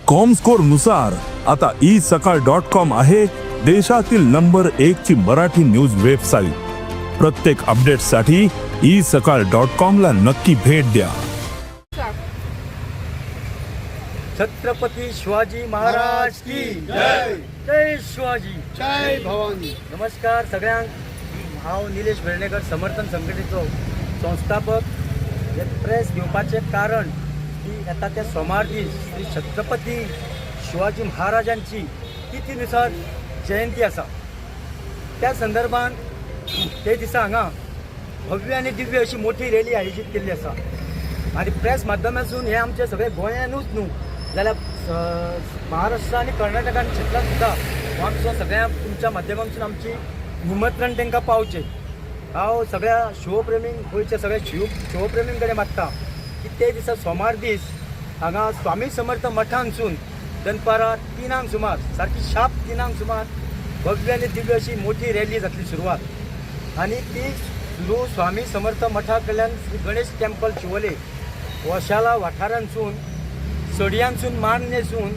Comscore नुसार आता E सकाळ डॉट कॉम आहे देशातील नंबर एक ची मराठी न्यूज वेबसाईट. प्रत्येक अपडेटसाठी ई सकाळ डॉट कॉम ला नक्की भेट द्या. छत्रपती शिवाजी महाराज की जय. जय शिवाजी. जय भवानी. नमस्कार सगळ्यांक. हांव निलेश वेर्णेकर, समर्थन संघटनेचो संस्थापक. हे प्रेस घेवपाचें कारण की येता ते सोमार दीस श्री छत्रपती शिवाजी महाराजांची तिथीनुसार जयंती आसा. त्या संदर्भान ते दिसा हांगा भव्य आनी दिव्य अशी मोठी रॅली आयोजीत केल्ली आसा आनी प्रेस माध्यमांतसून हे आमचे सगळे गोंयानूच न्हू जाल्यार महाराष्ट्र आनी कर्नाटकान क्षेत्रांत सुद्दां हो आमचो सगळ्या तुमच्या माध्यमांतसून आमची निमंत्रण तांकां पावचें. हांव सगळ्या शिवप्रेमींक, गोंयच्या सगळ्या शिवप्रेमीं कडेन मागता की ते दिसा सोमार दीस हांगा स्वामी समर्थ मठांतसून दनपारां 3ांक सुमार, सारकी शार्प 3ांक सुमार भव्य आनी दिव्य अशी मोठी रॅली जातली सुरवात आनी ती सुरू स्वामी समर्थ मठा कडल्यान श्री गणेश टेम्पल शिवोले वशाला वाठारांतसून, सडयांसून, मान्नेसून,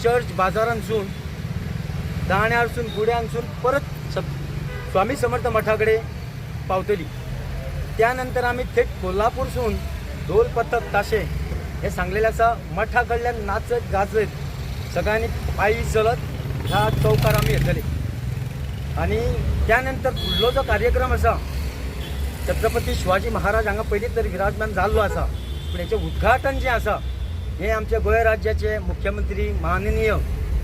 चर्च बाजारांतसून, दाण्यारसून, गुड्यांसून परत स्वामी समर्थ मठा कडेन पावतली. त्या नंतर आमी थेट कोल्हापूरसून ढोल पथक ताशे हे सांगलेले आसा, मठा कडल्यान नाचत गाजत सगळ्यांनी पायी चलत ह्या चौकार आमी येतले. आनी त्या नंतर फुडलो जो कार्यक्रम आसा, छत्रपती शिवाजी महाराज हांगा पयलींच तरी विराजमान जाल्लो आसा, पूण हेचें उद्घाटन जें आसा हें आमच्या गोंय राज्याचे मुख्यमंत्री माननीय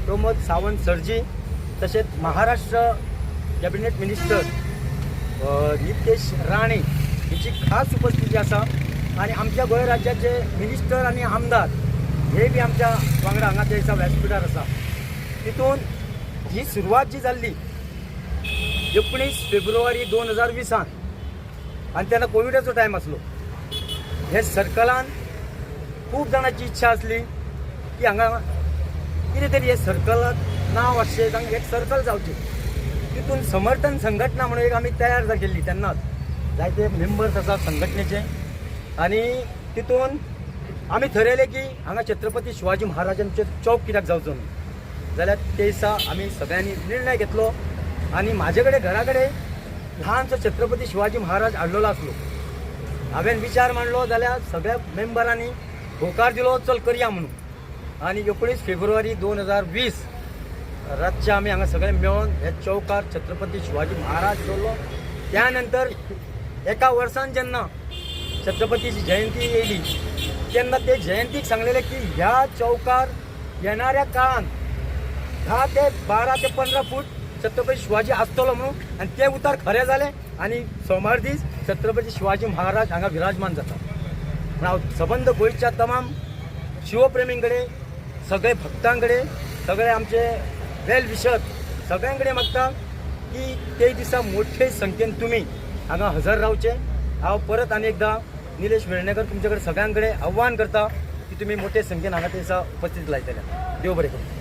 प्रमोद सावंत सरजी, तशेंच महाराष्ट्र कॅबिनेट मिनिस्टर नितेश राणे हेची खास उपस्थिती आसा आनी आमच्या गोंय राज्याचे मिनिस्टर आनी आमदार हे बी आमच्या वांगडा हांगा ते दिसा व्यासपिठार आसा. तितून ही सुरवात जी जाल्ली 19 फेब्रुवारी 2020ान आनी तेन्ना कोविडाचो टायम आसलो. हे सर्कलान खूब जाणांची इच्छा आसली की हांगा कितें तरी हे सर्कलाक नांव आसचें, हांगा एक सर्कल जावचें. तितून समर्थन संघटना म्हणून एक आमी तयार केल्ली. तेन्नाच जायते मेंबर्स आसात संघटनेचे आनी तितून आमी थरयलें की हांगा छत्रपती शिवाजी महाराजांचे चौक कित्याक जावचो न्हू. जाल्यार ते दिसा आमी सगळ्यांनी निर्णय घेतलो आनी म्हाजे कडेन घरा कडेन ल्हानसो छत्रपती शिवाजी महाराज हाडलेलो आसलो. हांवें विचार मांडलो जाल्यार सगळ्या मेंबरांनी होकार दिलो, चल करया म्हणून. आनी 19 फेब्रुवारी 2020 रातचे आमी हांगा सगळे मेळोन हे चौकार छत्रपती शिवाजी महाराज दवरलो. त्या नंतर एका वर्सान जेन्ना छत्रपतीची जयंती येयली तेन्ना ते जयंतीक सांगलेले की ह्या चौकार येणाऱ्या काळान 10 ते 12 ते 15 फूट छत्रपती शिवाजी आसतलो म्हणून. आनी ते उतार खरें जालें आनी सोमार दीस छत्रपती शिवाजी महाराज हांगा विराजमान जाता. म्हण हांव सबंद गोंयच्या तमाम शिवप्रेमीं कडेन, सगळे भक्तां कडेन, सगळे आमचे वेल विशर सगळ्यां कडेन मागता की ते दिसा मोठे संख्येन तुमी हांगा हजर रावचे. हांव परत आनी एकदां निलेश वेर्णेकर तुमचे कडेन सगळ्यां कडेन आव्हान करता की तुमी मोठे संख्येन हांगा ते दिसा उपस्थित लायतले. देव बरें करूं.